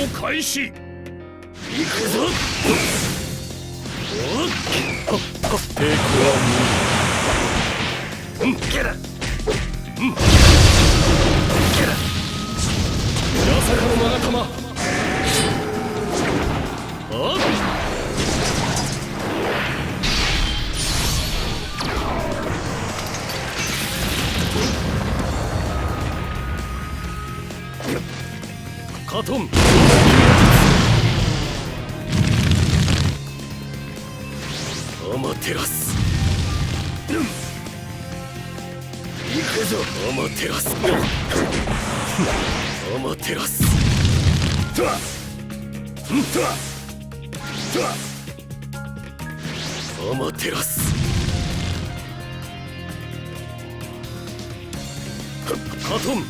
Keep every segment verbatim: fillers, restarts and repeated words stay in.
開始。行くぞ。抵抗は無い。まさかの勾玉。カトン。アマテラス。行くぞ。アマテラス。アマテラス。アマテラス。カトン。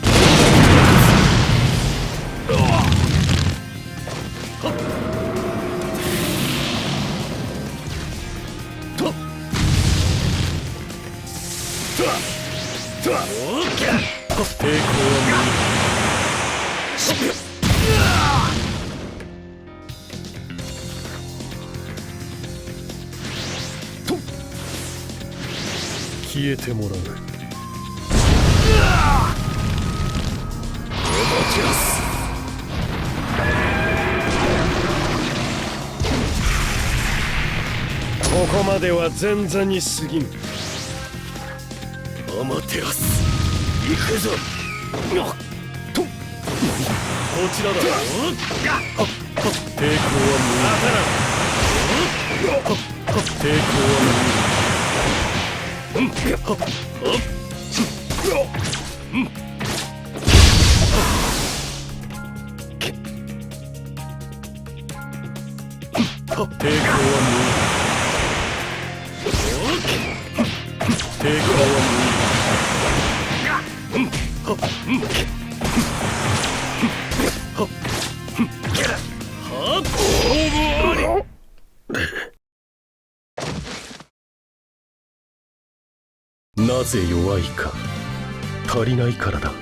抵抗は無い。消えてもらう。ここまでは前座に過ぎん。アマテラス。行くぞ。と。こちらだ。抵抗は無い。抵抗は無い。抵抗は無い。抵抗は無い。なぜ弱いか。足りないからだ。